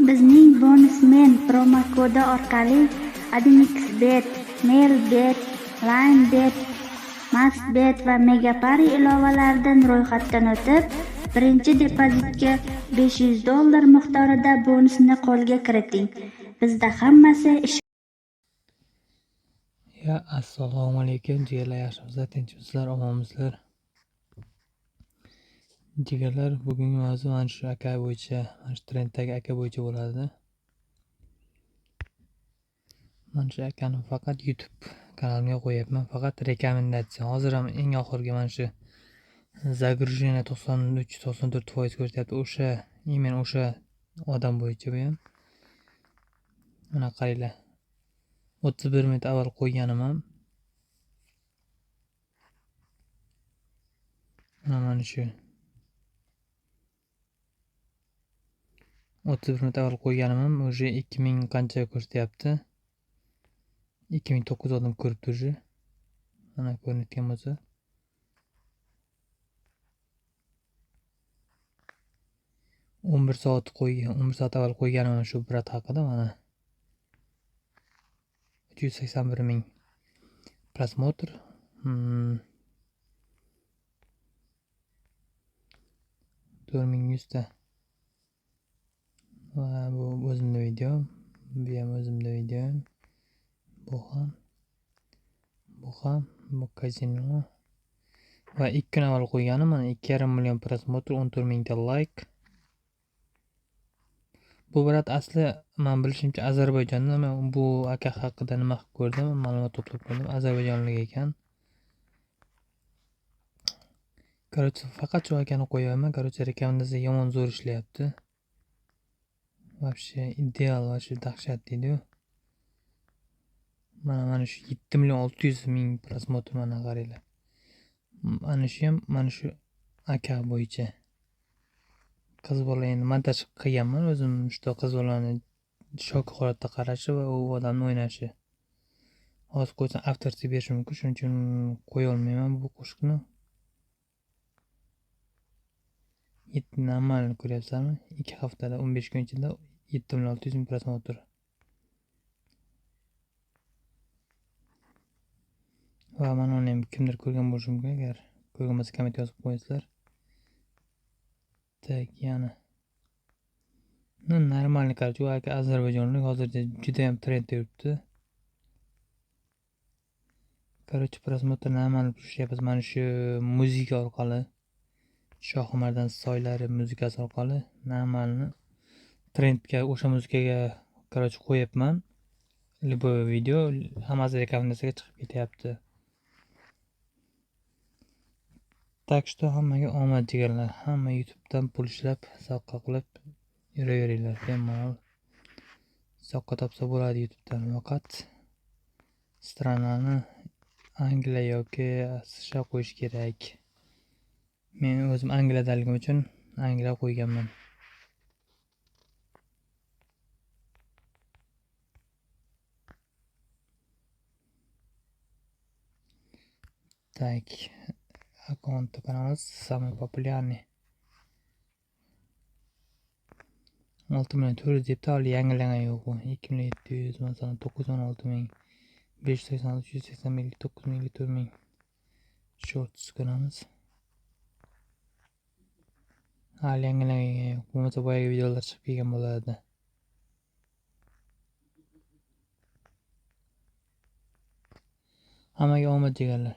Bizning Bonusmen promokodi orqali 1xBet, Melbet, LimeBet, Mastbet va Megapari ilovalaridan ro'yxatdan o'tib, birinchi depozitga $500 miqdorida bonusni qo'lga kiriting. Bizda hammasi ish Ya assalomu alaykum jigarlar, yaxshimisizlar, tinchmisizlar, omonmisizlar? Jigarlar, bugungi mavzu mana shu aka bo'yicha, mana shu trenddagi aka bo'yicha bo'ladi. Mana shu akani faqat YouTube kanalimga qo'yapman, faqat rekomendatsiya. Hozir ham eng oxirgi mana shu загружение 93-94% ko'rsatyapti. O'sha именно o'sha odam bo'yicha bu ham. Mana qaranglar. 31 minut avval qo'yganim ham. Mana shu 31 minut avval qo'yganim ham уже 2000 qancha ko'rsatyapti. 2900 odam ko'ribdi уже. Mana ko'rinayotgan bo'lsa. 11 soat qo'ygan, 11 soat avval qo'yganim ham shu brat haqida mana. 381 ming просмотр. 4100 ta. Va bu o'zimda video, bu ham o'zimda video. Bu ham, bu ham, bu kazino. Va 2 kun avval qo'yganim mana 2,5 million просмотр, 14 mingta like. Bu brat asli men bilishimcha Ozarbayjonda. Men bu aka haqida nima qilib ko'rdim, ma'lumot to'plab ko'rdim, ozarbayjonlik ekan. Короче, faqat shu akani qo'yapman. Короче, rekomendatsiya yomon zo'r ishlayapti. Вообще ideal, вообще dahshat deydi-yu. Mana shu 7 million 600 ming просмотр, mana qaranglar. Mana shu ham mana shu aka bo'yicha. Qiz bola endi montaj qilganman o'zim, shu qiz bolani shok holatda qarashi va u odamni o'ynashi. Hozir qo'ysam avtorsiz berishi mumkin, shuning uchun qo'ya olmayman bu qo'shiqni. 7 normalni ko'ryapsizlarmi? 2 haftada 15 kun ichida 7 million 600 ming просмотр. Va mana uni ham kimdir ko'rgan bo'lishi mumkin, agar ko'rgan bo'lsa komment yozib qo'yasizlar. Так, yana. Ну, нормально, короче, u aka ozarbayjonlik, hozircha juda ham trendda yuribdi. Короче, просмотр нормально tushyapmiz mana shu muzika orqali. Shohimardan soylari muzikasi orqali normalni trendga, o'sha muzikaga короче qo'yapman. Любой video hammasi rekomendatsiyaga chiqib ketyapti. Так что hammaga omad jigarlar. Hamma YouTube'dan pul ishlab, soqqa qilib yuraveringlar. Bemalol soqqa topsa bo'ladi YouTube'dan. Faqat stranani Angliya yoki США qo'yish kerak. Men o'zim Angliyadaligim uchun Angliya qo'yganman. Так, аккаунт канал самый популярный. 6 million 400 debdi, hali yangilangan yo'q u. 2 million 700, masalan 916 ming, 586, 380 ming, 9 ming, 4 ming. Shorts ko'ramiz. Hali yangilangan yo'q. Bo'lmasa boyagi videolar chiqib kelgan bo'lardi. Hammaga omad jigarlar.